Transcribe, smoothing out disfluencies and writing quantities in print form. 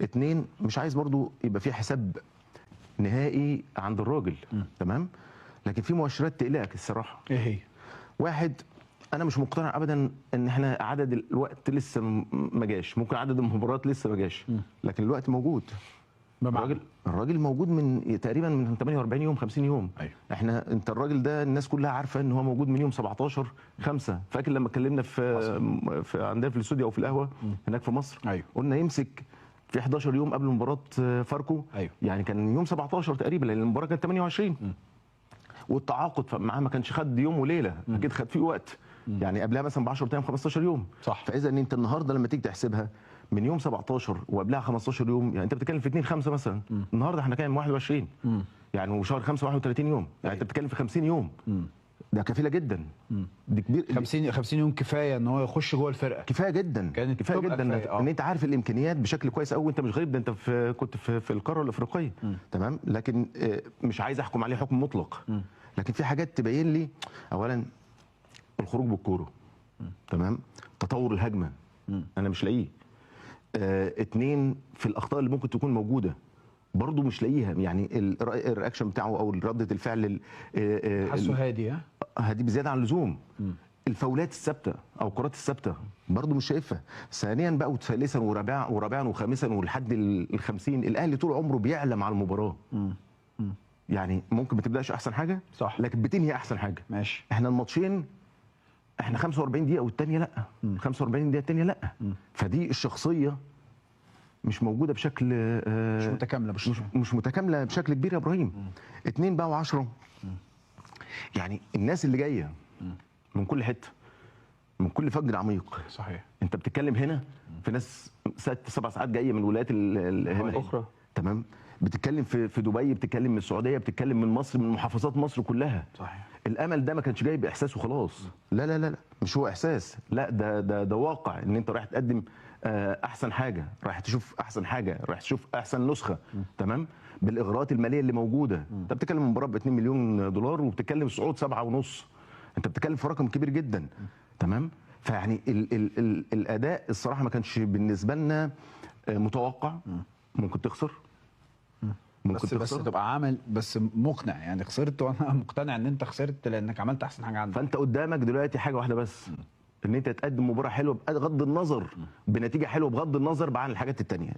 اتنين، مش عايز برضو يبقى في حساب نهائي عند الراجل. تمام. لكن في مؤشرات تقلقك الصراحة. ايه هي؟ واحد، انا مش مقتنع ابدا ان احنا عدد الوقت لسه ما جاش، ممكن عدد المباريات لسه ما جاش، لكن الوقت موجود. الراجل موجود من تقريبا من 48 يوم، 50 يوم. أيوه. احنا انت الراجل ده الناس كلها عارفه ان هو موجود من يوم 17/5. فاكر لما اتكلمنا في عندنا في الاستوديو او في القهوة هناك في مصر؟ أيوه. قلنا يمسك في 11 يوم قبل مباراة فاركو. أيوه. يعني كان يوم 17 تقريبا، لان المباراة كانت 28. والتعاقد معاه ما كانش خد يوم وليلة، اكيد خد فيه وقت. يعني قبلها مثلا ب 10 ايام 15 يوم. صح. فاذا ان انت النهارده لما تيجي تحسبها من يوم 17 وقبلها 15 يوم، يعني انت بتتكلم في 2/5 مثلا. النهارده احنا كام؟ 21. يعني وشهر 5 31 يوم، يعني انت بتتكلم في 50 يوم. ده كفيله جدا. دي كبير. 50 يوم كفاية ان هو يخش جوه الفرقة. كفاية جدا، كفاية جدا. كفاية. ان انت عارف الامكانيات بشكل كويس قوي، وانت مش غريب، ده انت كنت في القارة الافريقية. تمام. لكن مش عايز احكم عليه حكم مطلق. لكن في حاجات تبين لي. اولا الخروج بالكورة. تمام. تطور الهجمة انا مش لاقيه. اتنين، في الاخطاء اللي ممكن تكون موجودة برضه مش لاقيها. يعني ال reaction بتاعه او ردة الفعل حاسه هادي. ها، هادي بزيادة عن اللزوم. الفاولات الثابتة او الكرات الثابتة برضه مش شايفها. ثانيا بقى وثالثا ورابعا وخامسا ولحد ال 50، الاهلي طول عمره بيعلم على المباراة. يعني ممكن ما تبداش احسن حاجة، صح، لكن بتنهي احسن حاجة. ماشي. احنا الماتشين احنا 45 دقيقة والثانية لا، 45 دقيقة الثانية لا. فدي الشخصية مش موجودة بشكل مش متكاملة، مش متكاملة بشكل كبير يا ابراهيم. 2 بقى و10، يعني الناس اللي جاية من كل حتة، من كل فجر عميق. صحيح. انت بتتكلم هنا في ناس 6 7 ساعات جاية من الولايات هنا الاخرى. تمام. بتتكلم في دبي، بتتكلم من السعودية، بتتكلم من مصر، من محافظات مصر كلها. صحيح. الامل ده ما كانش جاي باحساس وخلاص. لا لا لا لا، مش هو احساس، لا ده ده ده واقع ان انت رايح تقدم احسن حاجة، رايح تشوف احسن حاجة، رايح تشوف احسن نسخه. تمام. بالاغراءات المالية اللي موجودة. انت بتتكلم مباراة ب 2 مليون دولار وبتتكلم صعود 7.5، انت بتتكلم في رقم كبير جدا. تمام. فيعني ال ال ال الاداء الصراحة ما كانش بالنسبة لنا متوقع. ممكن تخسر، ممكن بس تبقى عامل بس مقنع. يعني خسرت وانا مقتنع ان انت خسرت لانك عملت احسن حاجة عندك. فانت قدامك دلوقتي حاجة واحدة بس، ان انت تقدم مباراة حلوة بغض النظر، بنتيجة حلوة بغض النظر عن الحاجات التانية.